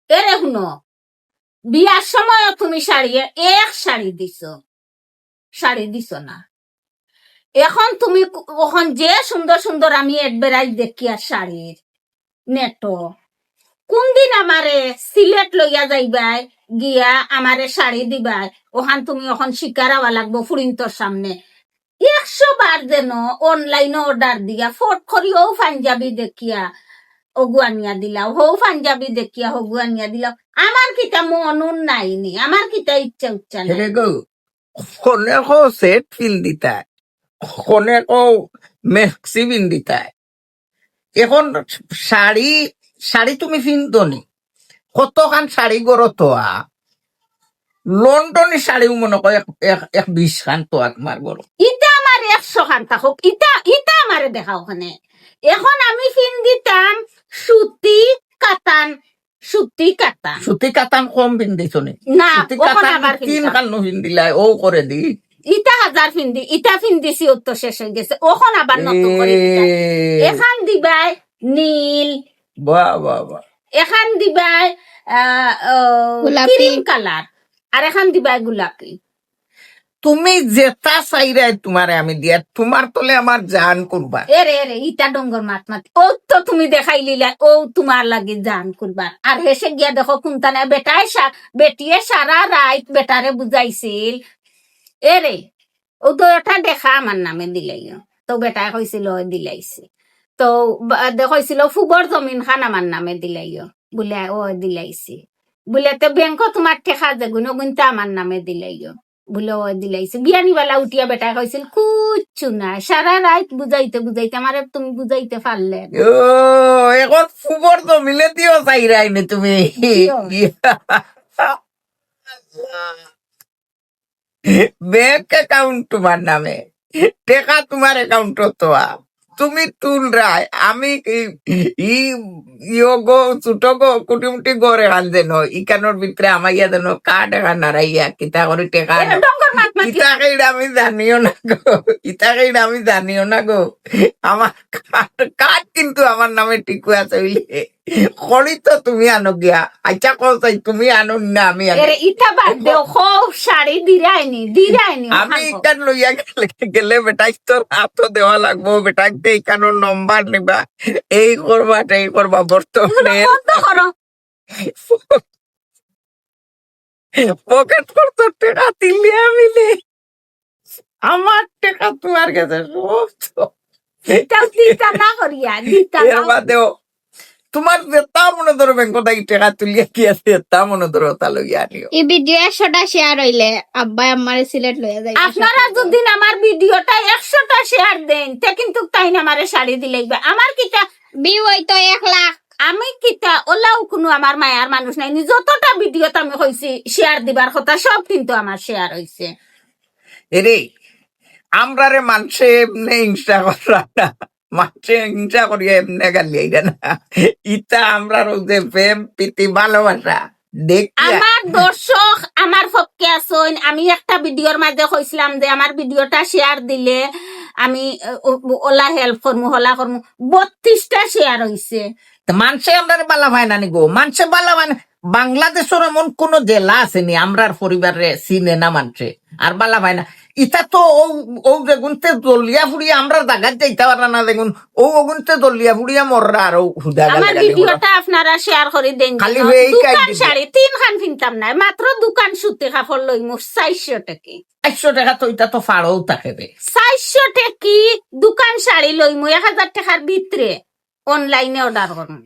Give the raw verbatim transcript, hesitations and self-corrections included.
এরে হুনো, বিয়ার সময়ও তুমি শাড়ি, এক শাড়ি দিছো, শাড়ি দিছো না। এখন তুমি কু-, অখন যে সুন্দর সুন্দর আমি advertise দেখিয়ার শাড়ির নেটো, কুনদিন আমারে সিলেট লইয়া যাইবায়, গিয়া আমারে শাড়ি দিবায়, অখান তুমি অখন স্বীকার অওয়া লাগবো ফুরিন্তর সামনে। একশো বার যেন online-ও order দিয়া ফট করি অউ পাঞ্জাবি দেখিয়া অগু আনিয়া দিলাও, হউ পাঞ্জাবি দেখিয়া হগু আনিয়া দিলাও। আমার কিতা মন উন নাই নি, আমার কিতা ইচ্ছা উচ্ছা নাই। হেরে গো, কনেকো set পিন্দিতায়, কনেকো maxi পিন্দিতায়। এখন শাড়ি, শাড়ি তুমি পিন্দো নি? কতখান শাড়ি ঘরো থোয়া? লন্ডনী শাড়িও মনে কয় এক, এক, এক বিশ খান থোয়া তুমার ঘরো। ইতা আমার একশো খান থাকউক, ইতা, ইতা আমারে দেখাও অখানে। এখন আমি পিন্দিতাম সুতি কাতান, সুতি কাতান। সুতি কাতান কম পিন্দিছো নি? না, সুতি অখন কাতান আবার তিন পিন্দিতাম। খান নু পিন্দিলায়, অউ করে দি। ইতা হাজার পিন্দি, ইতা পিন্দিছি, অউ তো শেষ অইগেছে। অখন আবার নতুন করি দিতাম। এ। এখান দিবায় নীল। বাহ, বাহ, বাহ। এখান দিবায়, আহ, ও, গোলাপি। Cream colour। আর এখান দিবায় গোলাপি। তুমি যেতা চাইরায় তুমারে আমি দিয়ার, তুমার তলে আমার জান কুরবান। এরে, এরে, ইতা ডঙ্গর মাত মাত। অউ তো তুমি দেখাইলিলায়, অউ তুমার লাগি জান কুরবান। আর হেষে গিয়া দেখো কুনতা নাই, বেটায় সা-, বেটিয়ে সারা রাইত বেটারে বুঝাইছিল। এরে, অউ তো এটা দেখা আমার নামে দিলাইও। তো বেটায় কইছিল, অয় দিলাইছি। তো বা-, দে কইছিল, ফুবর জমিন খান আমার নামে দিলাইও। বুলে, অয় দিলাইছি। বুলে, তে ব্যাংকো তুমার টেকা যেগুন, অগুনতা আমার নামে দিলাইও। বুলে, অয় দিলাইছি। বিয়ানিবালা উঠিয়া বেটায় কইছিল, কুচ্ছু না। সারা রাইত বুঝাইতে বুঝাইতে আমারে তুমি বুঝাইতে পারলে না। ও, এখন ফুবর জমিনে দিও চাইরায় নি তুমি। দিও। Bank account তুমার নামে, টেকা তুমার account-ও থোয়া, তুমি তুলরায়, আমি ই, ই, ইয়ো গো, ছোট গো, কুটিমুটি ঘর এখান যেন, ইখানর ভিতরে আমাইয়া যেন কাঠ এখান নাড়াইয়া, কিতা করি টেকা এরে আনো। ডঙ্গর মাত মাতি। ইতা কেইটা আমি জানিও না গো, ইতা কেইটা আমি জানিও না গো। আমার কাঠ, কাঠ কিন্তু আমার নামে টিকু আছে অইলে। খড়ি তো তুমি আনো গিয়া। আচ্ছা, কও চাই, তুমি আনো না, আমি আনো। এরে, ইতা বাদ দেও, কও শাড়ি দিরায়নি, দিরায়নি, আমি ওখান কও। ইখান লইয়া গেলে, গেলে বেটাইন্তর আতো দেওয়া লাগবো, বেটাইন্তে ইখানর নম্বর নিবা, এই করবা, এই করবা, বর্তমানে বন্ধ করো। পকেট খরচর টেকা দিলে আমি নে। আমার টেকা তুমার গেছে সব তো। দিতা, দিতা না করিয়া, দিতা এর না। বাদেও তুমার যেতা মনে ধরো ব্যাংক থাকি টেকা তুলিয়া কি আছে, যেতা মনে ধরো তা লইয়া আনিও। ই video একশোটা share অইলে আব্বায় আম্মারে সিলেট লইয়া যাইবা। আপনারা যদি আমার videoটা একশোটা share দেইন, তে কিন্তু তাইন আমারে শাড়ি দিলাইবা। আমার কিতা view অইতো এক লাখ। আমি কিতা, ওলাও কুনু আমার মায়ার মানুষ নাই নি। যতটা videoত আমি কইছি share দিবার কথা, সব কিন্তু আমার share অইছে। এরে, আমরারে মানষে এমনে হিংসা কররা না, মানষে হিংসা করিয়া এমনে গালিয়াইরা না। ইতা আমরার অউ যে প্রেম, প্রীতি, ভালোবাসা দেখিয়া। আমার দর্শক আমার পক্ষে আছইন। আমি একটা videoর মাঝে কইছিলাম যে আমার videoটা share দিলে আমি, আহ, ও-, ওলা help করমু, হলা করমু। বত্রিশটা share অইছে। তো মানষে আমরারে বালা পায় না নি গো, মানষে বালা পায় না। বাংলাদেশর এমন কুনু জেলা আছে নি আমরার পরিবাররে চিনে না মানষে, আর বালা পায় না। ইতা তো অউ, অউ যেগুনতে জ্বলিয়া পুড়িয়া আমরার জাগাত যাইতা পাররা না, যেগুন অউ অগুনতে জ্বলিয়া পুড়িয়া মররা আর অউ হুদা আমার গালাগালি videoটা কররা। আপনারা share করি দেইন খালি যেন। হয়ে এই দোকান কাহিনী। শাড়ি তিনখান কিনতাম না, মাত্র দোকান সুতি কাপড় লইমু চাইরশো টেকি। চাইরশো টেকা তো ইতা তো ফাড়াও থাকে রে। চাইরশো টেকি দোকান শাড়ি লইমু, এক হাজার টেকার ভিতরে। Online-এ order করমু।